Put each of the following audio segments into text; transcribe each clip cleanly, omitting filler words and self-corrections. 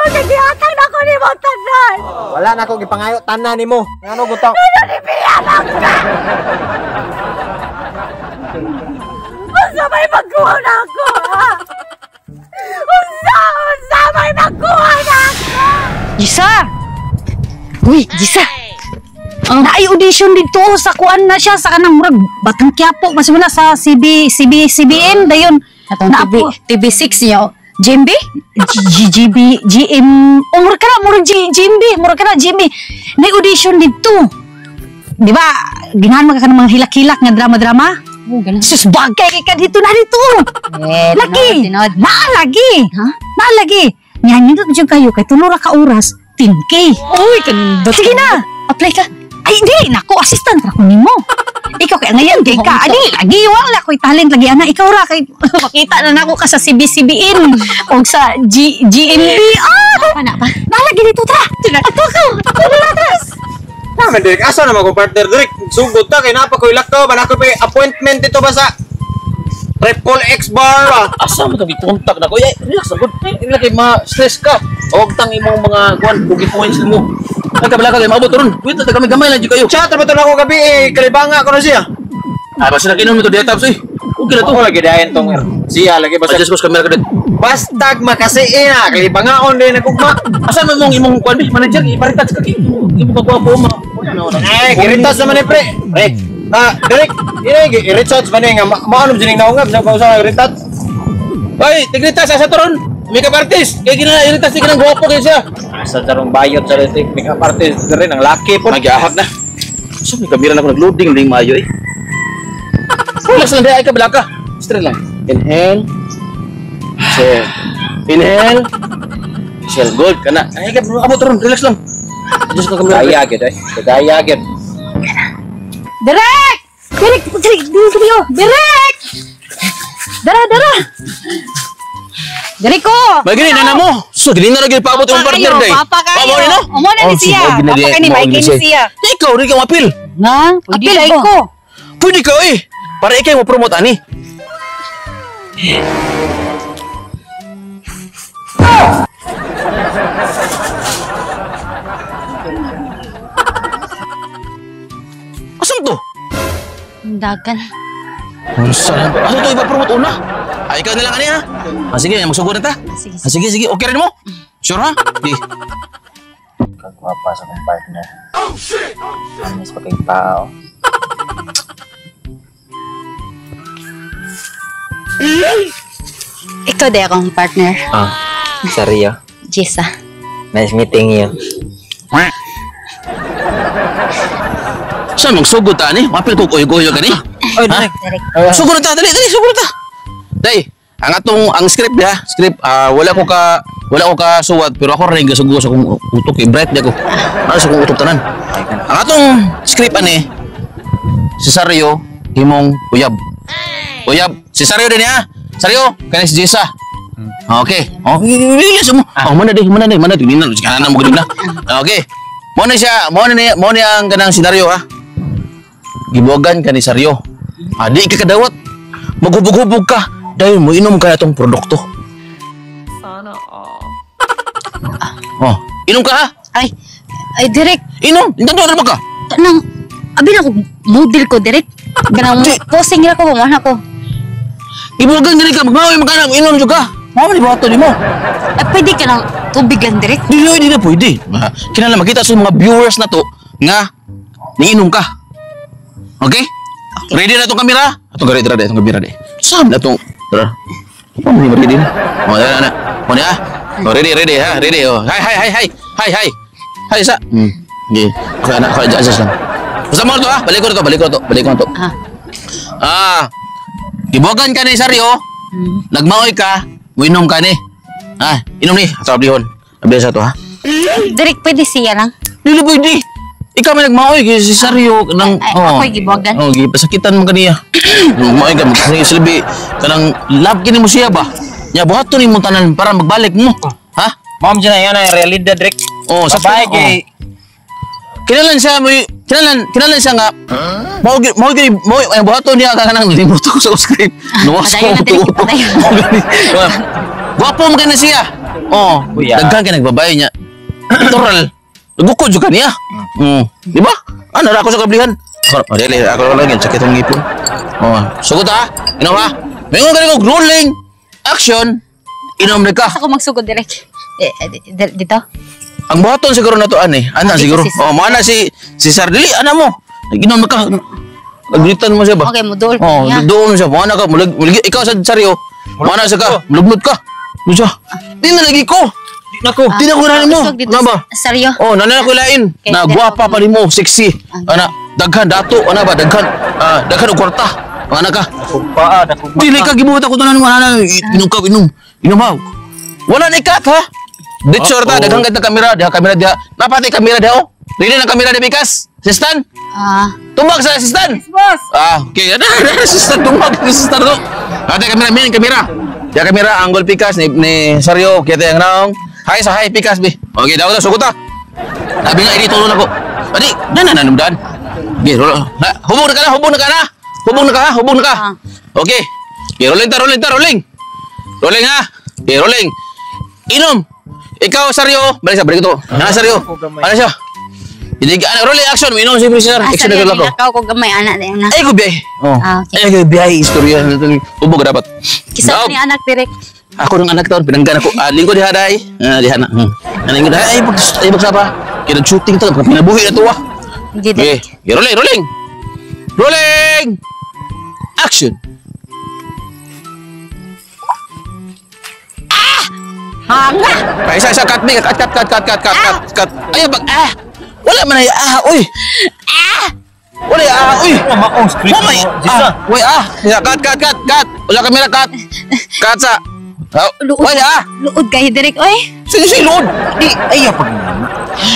ko kay gihatag na ko nimo tanan. Wala na ko gipangayo tanan nimo. Ngano gutok? Ano ni biyanak ka? Unsa may magkuha na ako, ha? Unsa? Unsa may magkuha na ako? Gisa! Uy, Gisa! Naay audition dito sa kuan na siya sa kanang murag Batang Quiapo mas wala sa CB CB CBN dayon. Atong TV, TV6 niyo. GMB? G G B G M, oh, murag ka na murag G GMB, murag ka na GMB. Naay audition dito. Di ba? Ginahan man ka ng mga hilak-hilak nga drama-drama? Oh, ganun. Sus, bagay kay ka dito na dito. Eh, Lagi. Tinod, tinod. Naa lagi. Ha? Naa lagi. Nya nindot jud kayo kay tulo ra ka oras 10K. Uy, kanindot. Sige na. Apply ka. Ay, dili nako, assistant ra ko nimo. Ikaw kay ngayon kay ka. Adi, lagi wala ko'y talent lagi ana. Ikaw ra kay makita na nako ka sa CBCBN o sa G GMB. Ah, Pa na pa. naa lagi dito tra. Ato ka. Ato na tra. Naman Direk, asa naman ko partner Direk? Sugod ta kay napa ko'y lakaw ba nako pay appointment dito ba sa Triple X Bar ba? Asa mo itong i-contact na ko? Eh, relax lang. Good. Eh, kay ma-stress ka. Huwag tang imong mga kuan, booking points mo. Ay, kabala ka kayo, maabot ron. Wait, kami gamay lang dyan kayo. Chat ba to nako gabi eh, kalibanga ko na siya. Ay, basta nakinom mo ito, diya tabs, eh. Okay na to. Ako lagi dayon tong siya lagi basta Adjust ko sa camera ka din. bastag makasiin na kalibangaon din nagugma. Asa man mong imong kuan, manager, iparitats ka kay. Imo ka gwapo ma. Eh, giritas naman eh pre. Pre. Ah, Direk, ini i-retouch ba ni nga maano jud ning naungab sa kausa retouch? Ay, tigritas asa to ron. Makeup artist. Kay gina iritas ni kanang gwapo kay siya. Asa tarong bayot sa retik makeup artist diri nang laki po. Magyahag na. So, may kamera na ako nag-loading ning maayo eh. Relax lang ay ka balaka. Straight lang. Inhale. Exhale. Inhale. Exhale. Good ka na. Ay, ka abot ron. Relax lang. Adjust ka kamera. Daya gid ay. Daya gid. Direk! Direk, direk, direk, direk, direk! Dara, dara! Direk ko! May gini na mo. So, gini na lagi paabot yung Papa partner kayo, day. papa kayo. Papa ni no? Umo na ni Oh, siya. sige, gini Papa di- kani, mao may gini kini siya. Ikaw, di ka mapil. Nga, pwede Apil ay ba? ko. Pwede ka eh. Para ikaw mo promote ani. Asan to? Dagan. Asa Asa to ipa-promote una? Ay, ikaw na lang ani ha. Ah, sige, magsugod na ta. Sige, Ah, sige, sige. Okay rin mo? Sure ha? Sige. Kagwapa sa kong partner. Oh shit! Amis pa kay tao. Ikaw di akong partner. Ah, Sario. Jessa. Nice meeting you. Saan magsugod ta ani? Mapil ko kuyo-kuyo ka ni. Oy, Direk. Direk. Sugod na ta, dali, dali, sugod na ta. Day, ang atong ang script ha, script wala ko ka suwat pero ako rin gasugo sa akong utok eh, bright di ako. Ano sa akong utok tanan. Ang atong script ani si Sario himong uyab. Uyab, si Sario din ha. Sario, kani si Jessa. Okay. Oh, yes mo. Oh, mana di, mana di, mana di. Nina, kana mo gid na. Okay. Mo na siya, mo na niya, mo niya ang kanang senaryo ha. Gibuwagan ka ni Sario. Ah, di ka kadawat. Maghubog-hubog ka. Dahil mo inom ka itong produkto. Sana all. Oh, inom ka ha? Ay, ay, Direk. Inom. Hindi na ka. Kanang, abi na ko, model ko, Direk. Kanang, Di. posing ra ko, mana ko. Gibuwagan gani ka, magmaoy magkanang inom jud ka. Mao man ibuhaton nimo. Ay, pwede ka ng tubig lang, Direk. Di di na pwede. Kinahanglan makita sa mga viewers na to nga niinom ka. Okay? Ready na itong kamera? Atong gari tara di, atong kamera di. Saan na itong tara. Apa mo ni ready na? Oh, na na. Oh, na. Oh, ready, ready ha, ready. Oh. Hi, hi, hi, hi. Hi, hi. Hi sa. Okay. Okay, anak, okay, adjust lang. Basta mo na to ha. Balik ko na to, balik ko na to, balik ko na to. Ah. Ah. Gibuwagan ka ni Sario. Nagmaoy ka, muinom ka ni. Ah, inom ni. Ato ablihon. Abli sa to ha. Direk, pwede siya lang. Dili pwede. Ikaw may nagmaoy kay si Sario nang Ay, ako'y gibuwagan. Oh, gipasakitan mo kaniya. Maoy ka magsilbi kanang love kini mo siya ba? Nya buhaton nimo tanan para magbalik mo. Ha? Ma'am dyan na yan ang realidad Direk. Oh, sa Babae kay Kinalan siya mo kinalan siya nga mao mao mao ay buhaton niya ka kanang limot ko sa script. Nuwas ko Padayon na, Direk, utok. padayon. Gwapo man kay na siya. Oh, Kuya. daghan kay nagbabae niya. Natural. Nagukod jud ka niya. Di ba? Ano ra ako sa kablihan? Ako, dili, ako lang yan, sakit akong ngipon. Oh, sugot ha. Inom ha. Mingon ka kog rolling. Action. Inom na ka. Asa ko magsugod direk? Eh, dito? Ang buhaton siguro na to ani. Ana Ah, siguro. dito si- Oh, mana si si Sir dili ana mo. Inom na ka. Nagritan mo siya ba? Okay, mo dool Oh, niya. doon siya. Mana ka mulag, mulag ikaw sa saryo. Mana sa ka, mulugnot ka. Doon siya. Di na lagi ko. Di na ko. Di na ko na mo. Usog dito Na ba? sa- Saryo. Oh, nanay ko lain. Okay, Na dito gwapa ako. pa nimo, sexy. Ana, daghan dato, ana ba daghan. Ah, daghan og kwarta. Ana ka. Dakong paa, dakong Dili ka gibuhat ako tanan mo ana inom ka inom. Inom ha. Wala na ikat ha. Dito ta daghan kay kamera, diha kamera diha. Napatay kamera diha oh. Dili na kamera diha bikas. Assistant. Ah, Tumag sa assistant. Boss. Ah, okay. Ana, assistant tumag assistant to. Ate kamera, min kamera. Diha kamera angle pikas ni ni Saryo kita yang naong. Hi sa hi pikas bi. Okay, daw ta sugot ta. Sabi nga ini tulong ako. Adi, na na na namdan. Okay, roll. Na, hubog na ka na, hubog na ka na. Hubog na ka, ha? Hubog na ka. Ah. Okay. Okay, rolling ta, rolling ta, rolling. Rolling ha. Okay, rolling. Inom. Ikaw, Saryo. Balik sa, balik ito. Ano, Saryo? Ano siya? Hindi ka, ano, rolling action. Inom si Prisoner. ah, Action na saryo ko. nilakaw ko gamay anak na na. Ay, ko biyay. Oh. Ah, okay. Ay, ko biyay. Istorya. Hubog ka dapat. Kisa Daw. ni anak direk. Ako ng anak taon, pinanggan ako. Ah, lingkod diha day. Ah, diha na. Ano lingkod diha? Ay, pag ay pagsapa. Kaya nag-shooting to, pinabuhi na to ah. Hindi Okay, direk. okay, rolling, rolling. Rolling! Action! Hanga. Ay, isa, isa, cut me. Cut, cut, cut, cut, cut, cut, cut, cut. Ay, bag, ah! Wala man ay, ah, uy! Ah! Wala ay, ah, uy! Wala maong script Wala may, mo. Jisa. ah, uy, ah! Isa, cut, cut, cut, cut! Wala kamera, cut! Cut sa! Ah, Luod. Wala, ah! Luod kayo direk oy. Sino si Lord? Di, ay, pag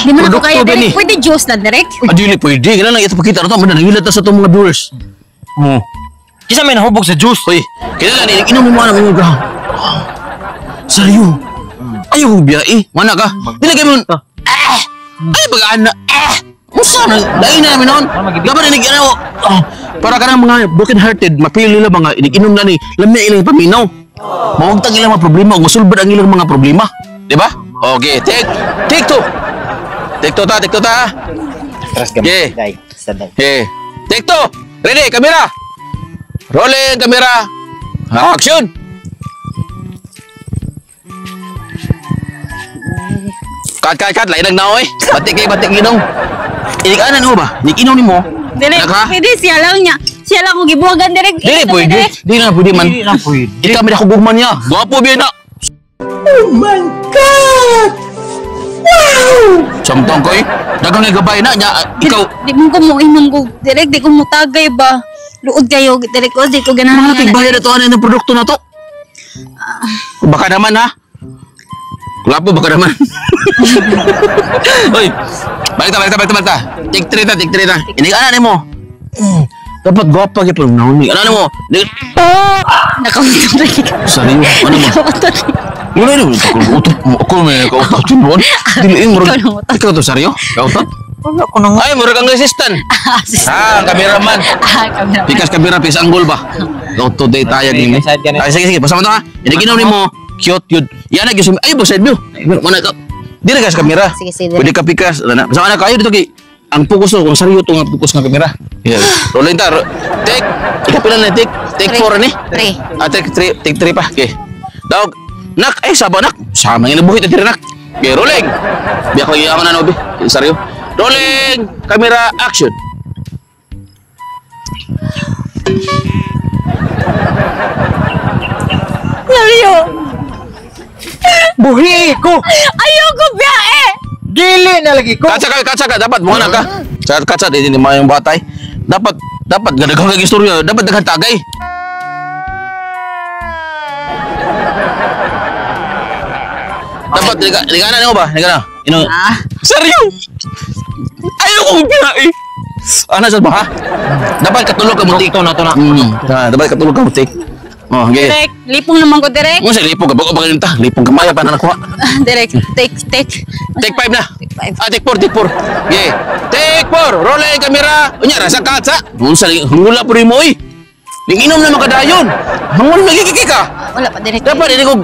Di man ako Produkto kaya gani. direk. Pwede juice na direk. Ah, dili pwede. Kailan lang ito pakita na ito. Manangilat na sa itong mga viewers. Oh. Kisa may nahubog sa juice. Uy, kailan lang inom mo na mga graham. Seryo? Ayaw ko biya eh. Mana ka? Dili kayo mo. Ah! Ay, baga ana. Ah! Musa na. Dahil na namin noon. Dapat na ano, oh, para ka ng mga broken hearted, mapili nila mga iniginom na ni, lamya ilang paminaw. Mawagtang ilang mga problema, o masulbad ang ilang mga problema. Di ba? Okay, take two. Take two ta, take two ta. Stress Okay. Day, sanday. Okay. Take two. Ready, kamera. Rolling, kamera. Action! Cut, cut, cut. Lain nagnaw eh. Batik kay batik ginong. Inig-anan mo ba? Inig-inom ni mo? Direk. Naka? Pwede siya lang niya. Siya lang ko gibuhagan direk. Dili pwede. Dili na pwede man. Dili na pwede. Ikaw may nakugugman niya. Gwapo biya na. Oh my God! Wow! Samtang ko eh. Dagang gabay na niya. Ikaw, Di mo ko mo inom ko direk, di ko mo tagay ba. Luod kayo direk o di ko ganahan. mga tigbayad na to, ano yung produkto na to? Baka naman ha? Wala po, baka naman. Uy, balik ta, balik ta, balik ta, balik ta. Take three ta, take three ta. Inig-anan mo. Dapat gwapa gyud na ni. Ano mo? Nakautot lagi ka. Sarili ano mo? Nakautot. Wala na ako utot ako may kautot yun ron. Dili eh, murag. Ikaw na utot. Ikaw to seryo? Kautot? Wala ko na nga. Ay, murag ang assistant. Ah, ang cameraman. Ah, camera. Pikas kamera, pikas anggol ba? Auto day tayo Sige, ni. side ganun. Ay, sige, sige, basta mo to ha. Iniginom ni mo. Cute yun. Yan na, gyud ay, boss, side view. Mana ka. Di na ka sa kamera. Sige, sige. Pwede ka pikas. Wala na. Basta na kayo dito kay ang focus to, kung seryo to nga focus nga kamera. Yeah. Rolling ta. Take. Ikapila na take. Take Three. 4 ni. Three. Ah, take 3, take 3 pa. Okay. Dog. Nak, ay saba nak. Sama nga nabuhit na nak. Okay, rolling. Biya ko iya na nobi. Seryo. Rolling. Kamera action. Seryo. Buhi ko. Ayoko biyae. Dili na lagi ko. Katsa ka, katsa ka, dapat mo na ka. Sa katsa di ni mayong batay. Dapat dapat gadaghang kag istorya, dapat daghang tagay. Dapat liga liga na nimo ba? Liga na. Ino. Ah. Seryo? Ayaw ko biyae. Ana sa ba ha? Dapat katulog ka mo Ito na to na. Dapat katulog ka mo tik. Oh, okay. Direk, lipong naman ko direk. Mo sa lipong ka bago pa ta. Lipong kamaya pa na nakuha. Direk, take, take. Take 5 na. Take five. Ah, take 4, take 4. Okay. Take 4. Rolling camera. Unya rasa katsa. Unsa li hangula pud mo oy. Ning inom na makadayon. Hangul magigiki ka. Wala pa direk. Dapat ini ko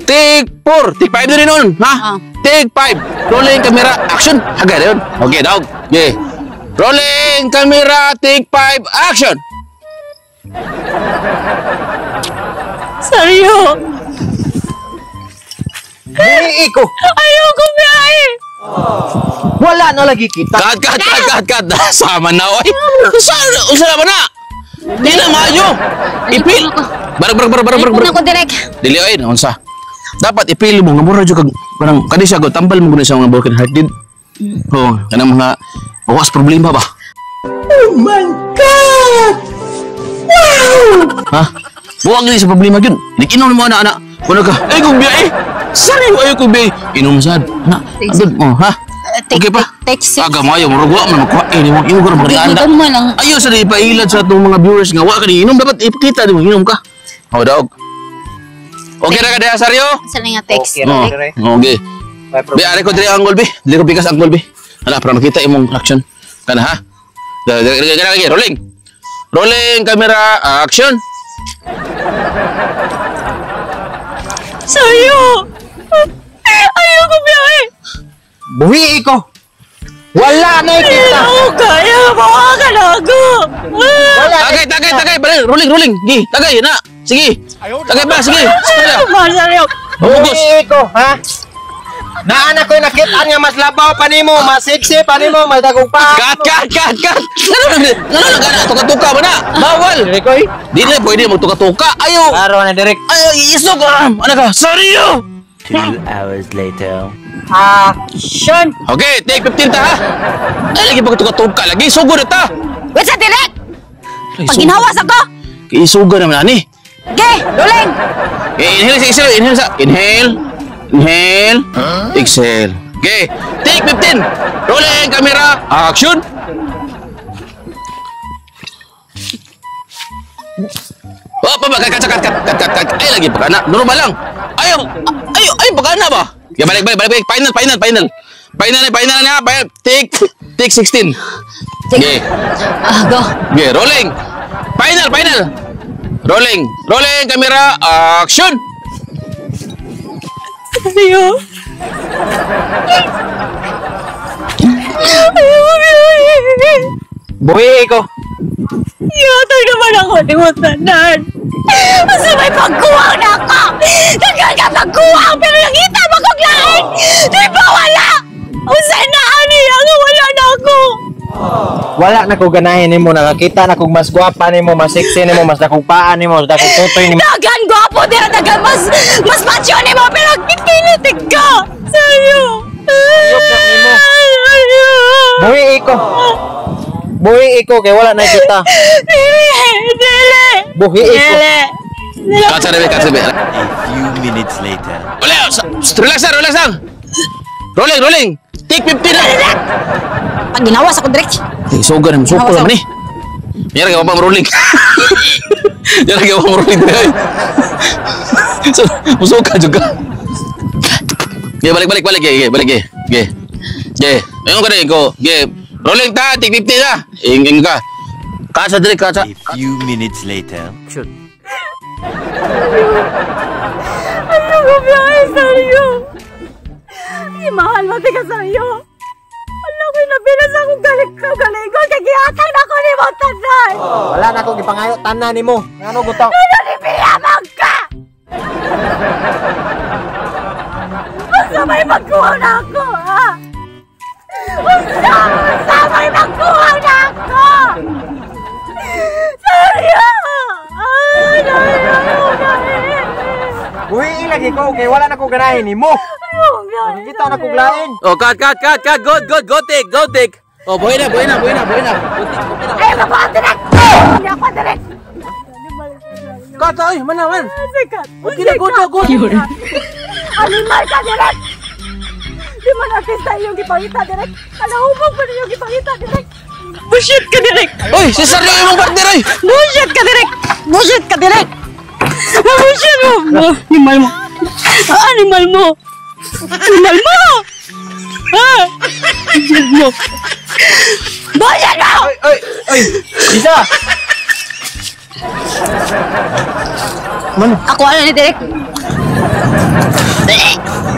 3 Take 4. Take 5 na rin nun, ha? Ah. Take 5. Rolling camera, action. Hagay na yun. Okay, dog. Okay. Rolling camera, take 5, action. Seryo. Buhi ko. Ayoko biyahe. Wala na lagi kita. Cut, cut, cut, cut, cut. Sama na, oy. Usa na ba na? Di na maayo. Ipil. Barag, barag, barag, barag, barag. Balik ko direct. Dili oy, unsa? Dapat ipili mo nga mura jud kag kanang kani siya go tambal mo gud siya mga broken hearted. Oo, kanang mga bawas problema ba? Oh my God! Wow! Ha? Buwag gid sa problema gyud. Nikinom mo ana ana. Kuno ka, ay kung biyahe. Sari ayo kung biyahe. Inom sad. Na, adod mo, ha? Take, Okay pa? Take 6. Aga maayo murag wa man magkuha eh, nimo imo gud maganda. Gamay lang. Ayo sa di pailad sa atong mga viewers nga wa ka ni inom dapat ipakita di mo inom ka. Oh, dog. Okay ra ka diha, Saryo? Sa nga text. Okay. Oo. Dire. Okay. May Bi, ari ko diri ang angle, bi. Dili ko pikas angle, bi. Ana, para makita imong action. Kana ha? Dili, dili, dili, dili, rolling. Rolling camera, action. Seryo. Ayoko biyahe. Buhi ko. Wala na kita. Ayoko kaya. Bawa ka na ako. Wala na Tagay, tagay, tagay, balik. Rolling, rolling. Gi, tagay na. Sige. Tagay pa, sige. Sige. Mahal, Seryo. Bugos. Buhi ko, ha? Naana ko'y nakitaan nga mas labaw pa nimo, mas sexy pa nimo, mas dagong pa. Cut, cut, cut, cut. Ngano ngano na gana tuka-tuka ba na? Bawal. Direk oy. Di na pwede magtuka-tuka. Ayo. Klaro na direk. Ayo, isog. Ano ka? Seryo. 2 hours later. Action! Okay, take 15 ta ha. Ay, lagi pagtuka-tuka lagi. Sugod na ta. Wait sa direct. Ay, Pag ginawas ako. Isuga naman ani. Okay, rolling. Okay, inhale sa exhale, inhale sa inhale. Inhale. Exhale. Okay, take 15. Rolling camera, action. Oh, pa ba cut cut cut cut cut cut. Ay lagi pa kana. Normal lang. Ayaw, ayaw, ay pa kana ba? Okay, balik balik balik balik. Final, final, final. Final, final na, final. Take 16. Okay. Ah, go. Okay, rolling. Final, final. Rolling. Rolling camera, action. Seryo. Ayoko biyahe. Buhi ko. Yatag naman ako ni Mutanan. Basta may pagkuwang na ako. Tagal ka pagkuwang pero nakita mo kong lain. Di ba wala? Usa na ani ang wala na ako. Wala na ko ganahin nimo, nakakita na kog mas gwapa nimo, mas sexy nimo, mas dakong paa nimo, mas dakong tutoy nimo. Dagan gwapo dira dagan mas macho nimo pero gipilitig ka. Seryo. Ayok na nimo. Seryo. Buhi ko. Buhi ko kay wala na kita. Dili, dili. Buhi ko. Dili. Cut sa cut sa A few minutes later. Wala, relax lang, relax lang. Rolling, rolling. Take 15 na. Pag ginawas ako direct. Ay, suga na, suko naman eh. Yan ang gawa rolling. Yan ang gawa rolling. So, musuka juga. Okay, balik, balik, balik. Okay, balik. Okay, okay. Okay, ayun ka na, go. Okay, rolling ta, take 15 na. Ing, ing ka. Kasa diri, kasa. A few minutes later. Ayoko biyahe, Seryo. Mahal mo ka, Seryo. Wala ko'y nabilas akong galing ko galingon kay gihatag na ko ni Mutanan. Wala na ko gipangayo tanan nimo. Ngano gusto? Ano ni Piyamang ka? Basta may magkuha na ako, ha? Basta may magkuha na ako! Seryo! Ay, dahil, ayaw, dahil. Buhi lagi ko kay wala na ko ganahin nimo. Ayaw, dahil. Nakita na kog lain. Oh, cut, cut, cut, cut. Good, good, go take, go take. Oh, buhay na, buhay na, buhay na, buhay na. Go take, okay na. Ayaw ka pa, direct! Hindi ako, direct! Cut, ay, man na, man. Sikat! Okay na, good na, good. Animal ka, direct! Di man artista iyong gipangita, direct! Alahubog pa iyong gipangita, direct! Bullshit ka direct. Oy, si Saryo imong partner, oy. Bullshit ka direct. Bullshit ka direct. Bullshit mo. Animal mo. Animal mo. Animal mo. Ah. Bullshit mo. Bullshit mo. Oy, oy, oy. Isa. Ako ano ni direct. Eh.